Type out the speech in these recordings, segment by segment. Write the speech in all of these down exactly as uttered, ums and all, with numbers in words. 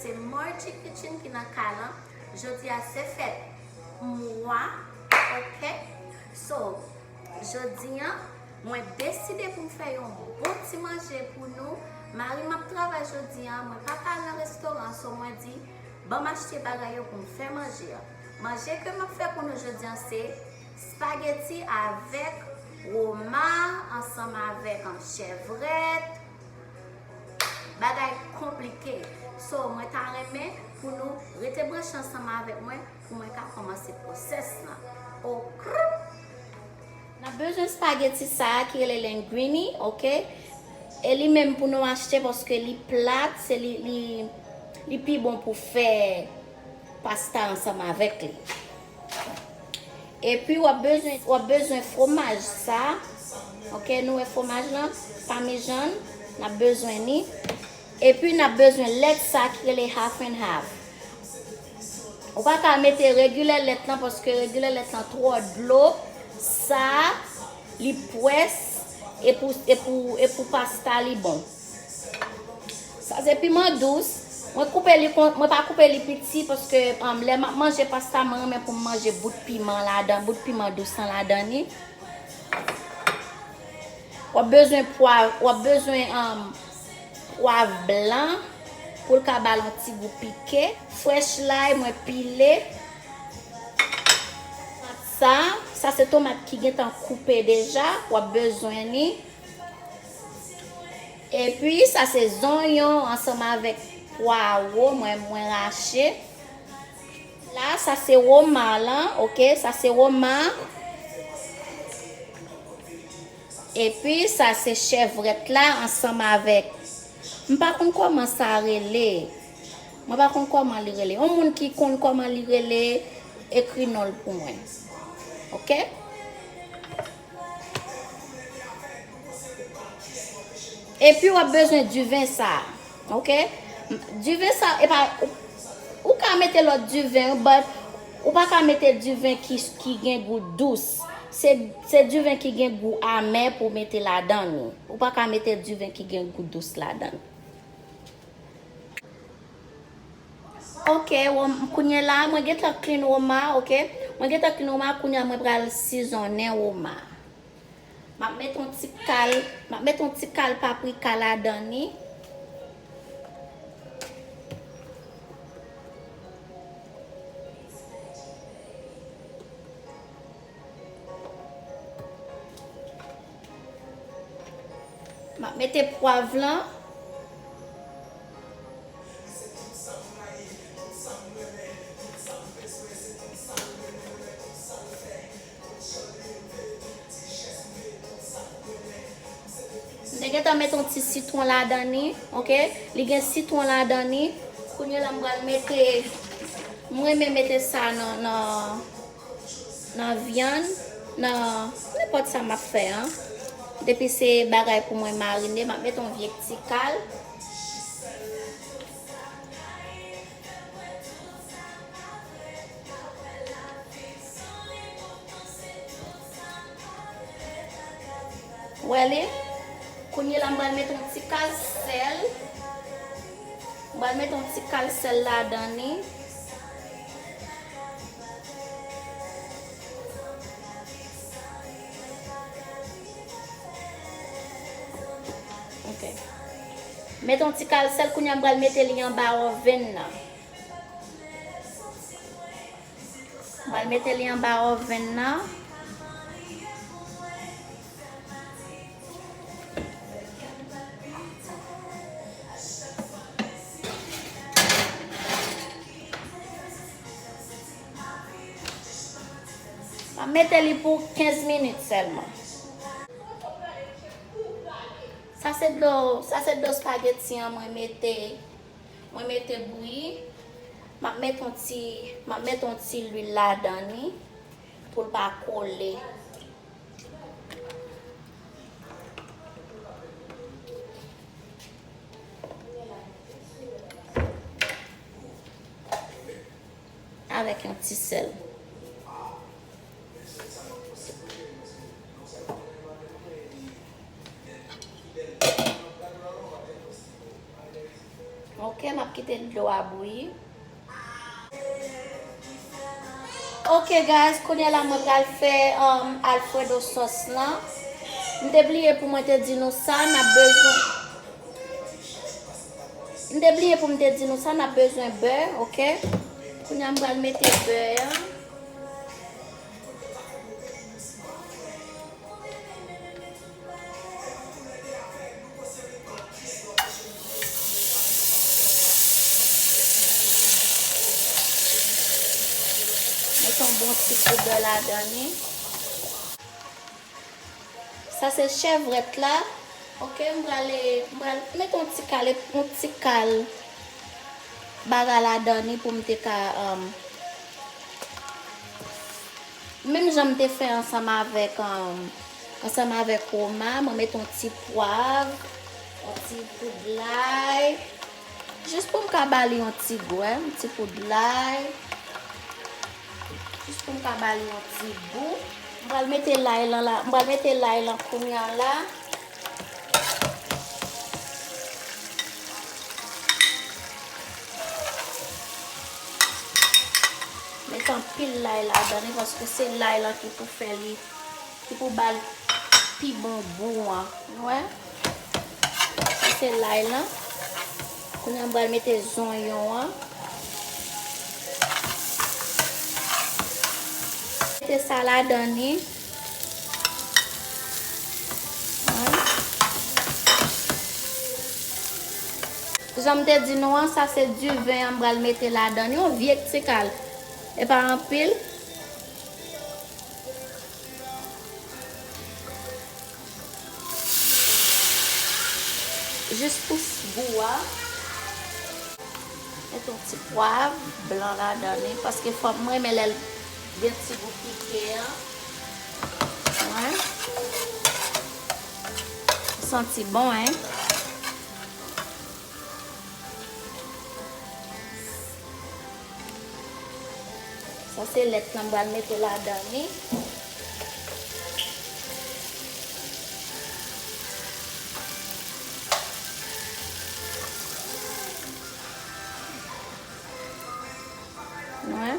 Se Margie Kitchen ki nan kay lan. Jodi a se fèt mwa, ok? So, jodi an, mwen deside pou m fè yon bon ti manje pou nou. Mari m ap travay jodi an, mwen pa ka al nan restoran, so mwen di, ban m achte bagay yo pou m fè manje an. Manje ke m ap fè pou nou jodi an se spaghetti avèk woma ansanm avèk, um, chèvrèt. Bagay konplike. So, mwen ta renmen pou nou rete branche ansanm avèk mwen pou mwen ka kòmanse pwosès lan. Ok. N ap bezwen spaghetti sa a ki rele linguine, ok? E li menm pou nou achte paske li plat, se li, li, li pi bon pou fè pasta ansanm avèk li. Epi w ap bezwen, w ap bezwen fwomaj sa, ok, nou wè fwomaj lan, pamejan, n ap bezwen li. Epi n ap bezwen lèt sa ki rele half and half. Ou pa ka mete regilè lèt lan paske regilè lèt lan twò dlo, sa, li pwès, e pou, e pou, e pou pasta li bon. Sa se piman dous. Mwen koupe li kon, mwen pa koupe li piti paske, um, lè m ap manje pasta, mwen renmen pou m manje bout piman ladan, bout piman dous lan ladan li. W ap bezwen pwav, w ap bezwen, um, pwav blan pou l ka ba l yon ti gou pike. Fresh lay, mwen pile. Sa, sa se tomat ki gentan koupe deja, w ap bezwen li. Epi, sa se zonyon ansanm avèk pwawo mwen, mwen rache. La, sa se woma lan, ok? Sa se woma. Epi, sa se chèvrèt la ansanm avèk, m pa konn kòman sa rele. Mwen pa konn kòman li rele. Yon moun ki konn kòman li rele, ekri non l pou mwen. Ok? Epi w ap bezwen diven sa, ok? Diven sa, e pa, ou, ou ka mete lòt diven, but ou pa ka mete diven ki, ki gen gou dous. Se, se diven ki gen gou amè pou mete ladan li. Ou pa ka mete diven ki gen gou dous ladan li. Ok, wom-, kounye la, mwen gentan clean woma, ok? Mwen gentan clean woma, kounye a mwen pral sizonnen woma. M ap met yon ti kal, m ap met yon ti kal paprika ladan li. M ap mete pwav lan. M te gentan met yon ti sitwon ladan li, ok? Li gen sitwon ladan li. Kounye la m pral mete, m renmen mete sa nan, nan, nan vyann, nan nenpòt sa m ap fè an. Depi se bagay pou mwen marine, m ap mete yon vye ti kal. Wè li? Kounye la, m pral mete yon ti kal sèl. M pral mete yon ti kal sèl ladan li. Ok. Mete yon ti kal sèl, kounye a m pral mete li anba oven nan. M pral mete li anba oven nan. M ap mete li pou kenz minit sèlman. Sa se dlo, sa se dlo spaghetti an mwen mete, mwen mete bouyi. M ap met yon ti, m ap met yon ti lwil ladan li pou l pa kole. Avèk yon ti sèl. Ok, Ok, m ap kite dlo a bouyi. Ok, guys, kounye a la mwen pral fè, um, Alfredo sòs lan. M te bliye pou mwen te di nou sa, n ap bezwen, m te bliye pou m te di nou sa, n ap bezwen bè, ok? Kounye a m pral mete bè an. Met yon bon ti kou bè ladan li. Sa se chèvrèt la. Ok, m prale, m pral met yon ti kal, yon ti kal bagay ladan li pou m te ka, um, menm jan m te fè ansanm avèk, um, ansanm avèk Roma, mwen met yon ti pwav, yon ti poud lay, jis pou m ka ba li yon ti gou, yon ti poud lay, jis pou m ka ba li yon ti gou. M pral mete lay lan la, m pral mete lay lan kounye a la. Met anpil lay ladan li, paske se lay lan ki pou fè li, ki pou ba l pi bon gou an. Ou wè? Sa se lay lan. Kounye a m pral mete zonyon an. Mete sa ladan li. Jan m te di nou an, sa se diven an m pral mete ladan li, yon vye ti kal. E pa anpil. Jis pou gou a. Met yon ti pwav blan ladan li, paske fò m renmen lè l gen ti gou pike an. Wi. Santi bon, en. Sa se lèt lan m pral mete ladan li. Wi.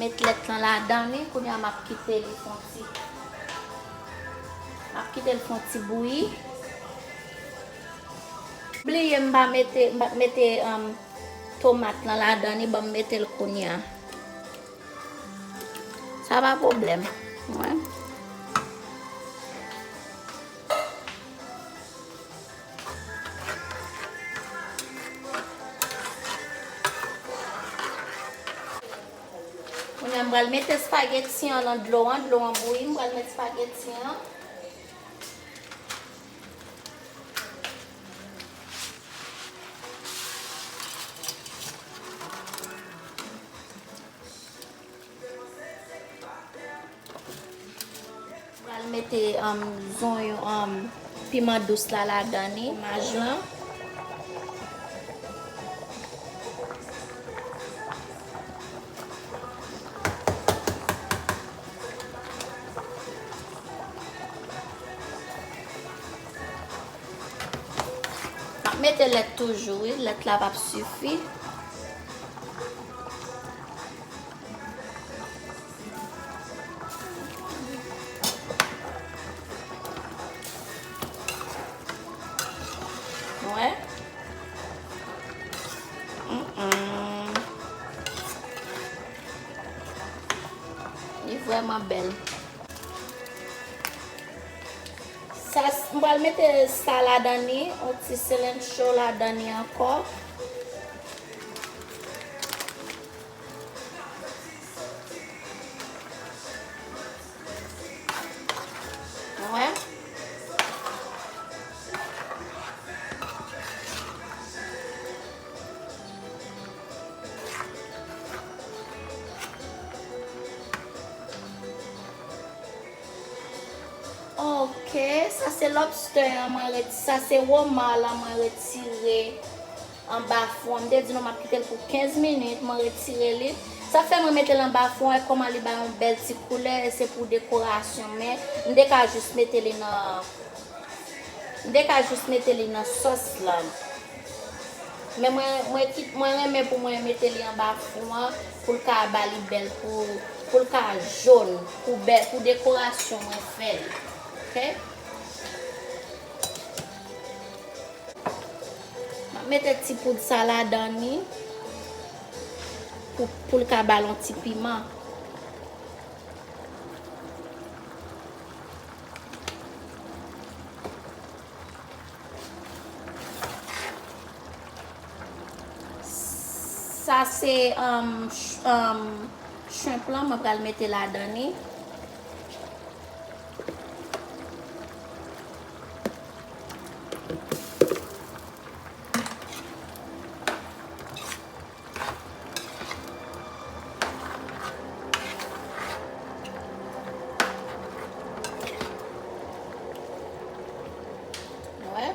Met lèt lan ladan li, kounye a m ap kite li fè yon ti, m ap kite l fè yon ti bouyi. Bliye m pa mete, m pa t mete, um, tomat lan ladan li, ban m mete l kounye a. Sa pa pwoblèm. Wi. Kounye a m pral mete espageti an nan dlo an, dlo an bouyi, m pral mete espageti an. Pral mete, um, zonyon, um, piman dous la ladan li, fwomaj lan. M ap mete lèt toujou, wi. Lèt la p ap sifi. Wè. Mm, mm. Li vrèman bèl. Sa, m pral mete sa ladan li, yon ti cilantro ladan li ankò. Wè. Ok, sa se lobster an mwen ret-, sa se woma lan mwen retire. anba fou an. M te di nou m ap kite l pou kenz minit, mwen retire li. Sa fè mwen mete l anba fou an, e kòman li bay yon bèl ti koulè, e se pou dekorasyon, men m te ka jis mete li nan, m te ka jis mete li nan sòs la. Men mwen, mwen kit, mwen renmen pou mwen mete li anba fou an, pou l ka ba li bèl, pou, pou l ka jòn, pou bèl, pou dekorasyon mwen fè l. Oke? M ap mete ti poud sa ladan li pou, pou l ka ba l yon ti piman. Sa se, um, sh-, um, shrimp lan, mwen pral mete ladan li. Wè.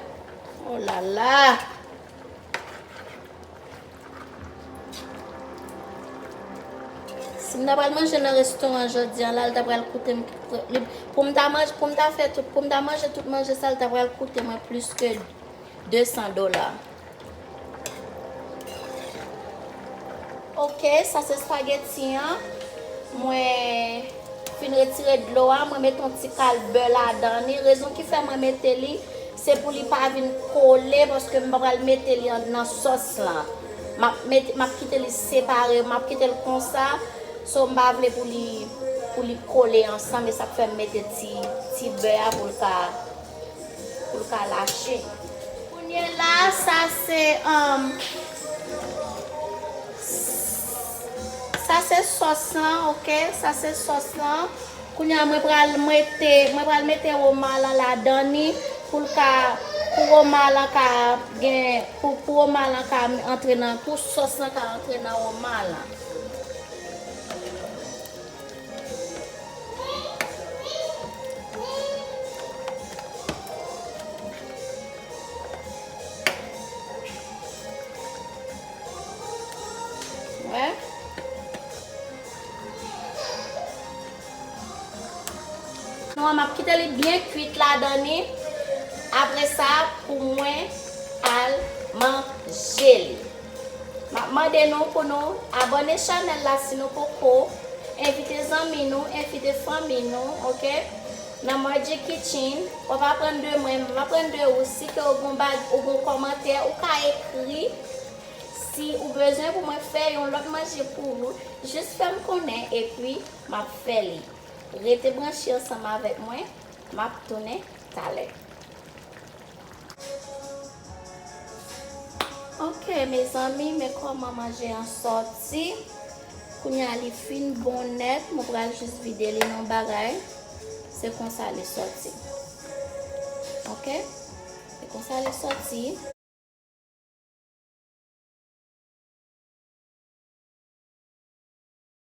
Oh la la. Si m ta pral manje nan restoran jodi a la, l ta pral koute m, pou m ta manje, pou m ta fè tout, pou m ta manje tout manje sa, l ta pral koute mwen plis ke de san dola. Oke, sa se espageti an. Mwen fin retire dlo a, mwen mete yon ti kal bè ladan li. Rezon ki fè mwen mete li, se pou li pa vin kole, paske m pa pral mete li an, nan sòs lan. M ap mete, m ap kite li separe, m ap kite l konsa. So, m pa vle pou li, pou li kole ansanm, e sa k fè m mete ti, ti bè a pou l ka, pou l ka lache. Kounye la, sa se, um, sa se sòs lan, oke? Sa se sòs lan. Kounye a, mwen pral mete, mwen pral mete woma lan ladan li pou l ka, pou woma lan ka gen, pou, pou woma lan ka antre nan, pou sòs lan ka antre nan woma lan. Wè. Non, m ap kite li byen kwit ladan li. Apre sa, pou mwen al manje li. M ap mande nou pou nou abòne chanèl la si nou poko. Envite zanmi nou, envite fanmi nou, oke? Nan Margie Kitchen, w ap aprann de mwen, m ap aprann de ou. Si ke ou gon bag, ou gon kòmantè, ou ka ekri. Si ou bezwen pou mwen fè yon lòt manje pou ou, jis fè m konnen, epi m ap fè li. Rete branche ansanm avèk mwen, m ap tounen talè. Oke, mezanmi, men kòman manje an sòti. Kounye a li fin bon nèt, mwen pral jis vide li nan bagay. Se konsa li sòti. Oke? Se konsa li sòti.